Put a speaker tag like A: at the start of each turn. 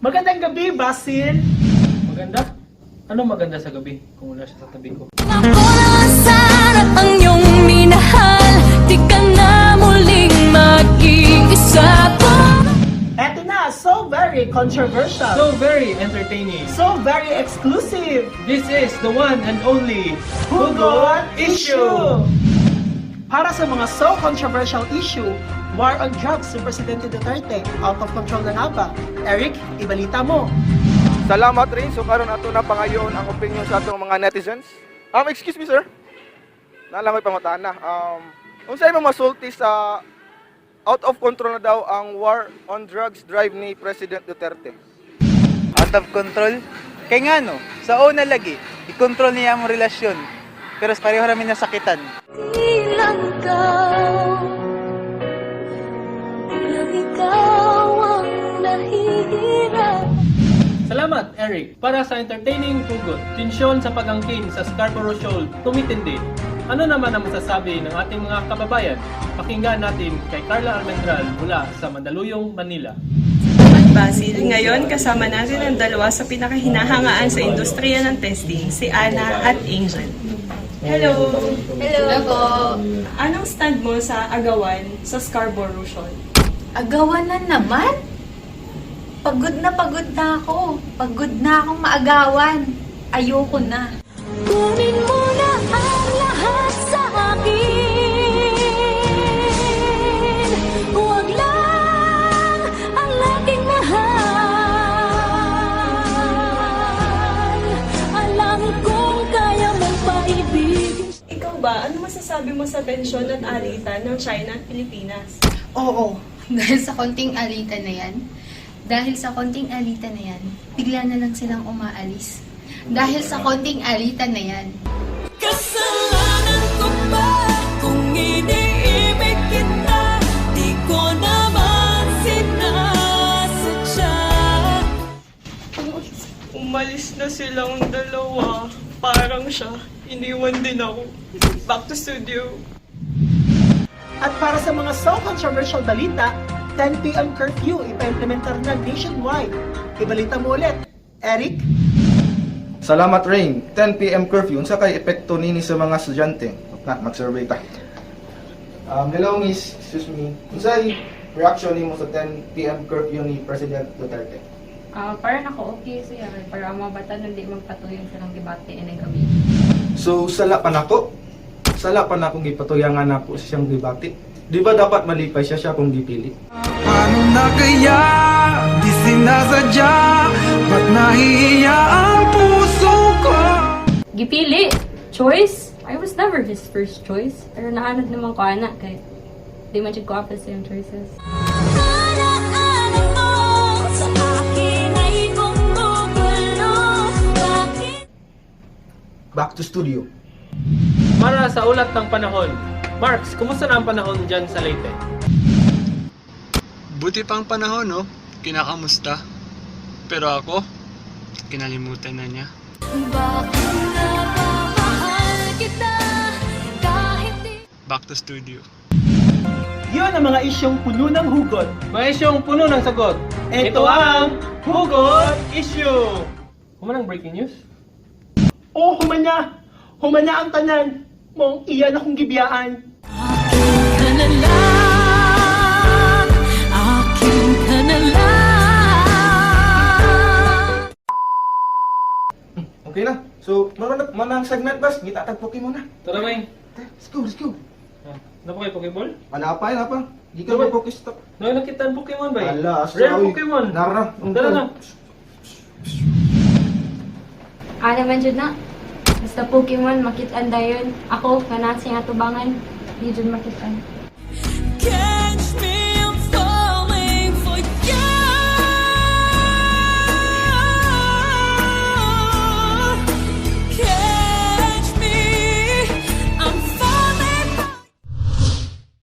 A: Magandang gabi, Basil!
B: Maganda? Ano maganda sa gabi kung wala siya sa tabi ko?
C: Ako na sana ang iyong minahal. Di ka na muling mag-iisa.
A: Eto na, so very controversial,
B: So very entertaining.
A: So very exclusive,
B: This is the one and only
A: Hugot Issue! Para sa mga so controversial issue, war on drugs si Presidente Duterte, out of control na nga ba? Eric, ibalita mo!
D: Salamat rin. So karon ato na pangayon ang opinion sa atong mga netizens. Excuse me, sir. Naa lang ko'y pangutana. Unsay mo masulti sa out of control na daw ang war on drugs drive ni President Duterte?
E: Out of control? Kay ngano, sa una lagi, i-control niya ang relasyon. Pero pareho rami nasakitan.
C: Di lang ikaw, di lang ikaw ang nahihirap.
B: Salamat, Eric. Para sa entertaining hugot, tensyon sa pag-angkin sa Scarborough Shoal tumitindi. Ano naman ang masasabi ng ating mga kababayan? Pakinggan natin kay Carla Almendral mula sa Mandaluyong, Manila.
F: Salamat, Basil. Ngayon, kasama natin ang dalawa sa pinakahinahangaan sa industriya ng testing, si Ana at Angel. Hello!
G: Hello po.
F: Anong stand mo sa agawan sa Scarborough Shoal?
G: Agawan na naman? Pagod na pagod na ako. Pagod na akong maagawan. Ayoko na.
C: Kunin mo na ang lahat sa akin. Huwag lang ang aking mahal. Alam kong kaya mong paibigin.
F: Ikaw ba, ano masasabi mo sa tensyon at alitan ng China at Pilipinas?
G: Oo. Dahil sa konting alitan na yan, dahil sa konting alitan na yan, bigla na lang silang umaalis. Dahil sa konting alitan na yan,
C: Kasalanan ko ba kung iniibig kita? Di ko naman sinasadya.
F: Umalis na silang dalawa. Parang siya. Iniwan din ako. Back to studio.
A: At para sa mga so controversial balita, 10 p.m. curfew ipa-implementar na nationwide. Ibalita mo ulit, Eric?
D: Salamat, Rain. 10 p.m. curfew. Unsa kay epekto nini sa mga estudyante? Na, mag-survey ta. Hello miss, excuse me. Unsay reaction nimo sa 10 p.m. curfew ni President Duterte?
H: Ah, para nako okay siya para ang mga bata hindi magpatuyon silang gibati ining gabi.
D: So sala pa nako. Sala pa nako gipatuyangan nako siyang gibati. Di ba dapat malipay siya siya kung gipili?
I: Paano na kaya? Di sinasadya. Ba't nahihiya ang puso ko?
H: Gipili choice. I was never his first choice. Pero naanad naman ko ana kay di man jud ko apil sa iyang choices.
C: Alaala mo sa akin ay gumugulo. Bakit?
D: Back to studio.
B: Para sa ulat ng panahon, Marks, kumusta na ang panahon dyan sa Leyte?
J: Buti pang panahon, no? Kinakamusta. Pero ako, kinalimutan na niya.
C: Bakit nga ba mahal kita kahit di
J: Back to studio.
A: Yun ang mga isyong puno ng hugot.
B: Mga isyong puno ng sagot.
A: Ito ang
B: Hugot Issue! Human ang breaking news?
A: Oh, humana! Humana ang tanan! Mong iyan akong gibiyaan.
C: Akin ka na lang, akin ka na lang.
D: Okay na. So, mana mana ang segment bas, ngita tag Pokemon na.
B: Tara, may.
D: Let's go, let's go.
B: Ah, na pa kayo Pokeball?
D: Wala pa, wala pa. Di ka ba Pokestop?
B: No, nakita ang Pokemon ba?
D: Ala, asa,
B: Rare
D: oy.
B: Pokemon!
D: Nara.
B: Tara na!
H: Ana man jud na. Basta Pokemon makit-an dayon. Ako nga nasa atubangan, di jud makit-an.
C: Catch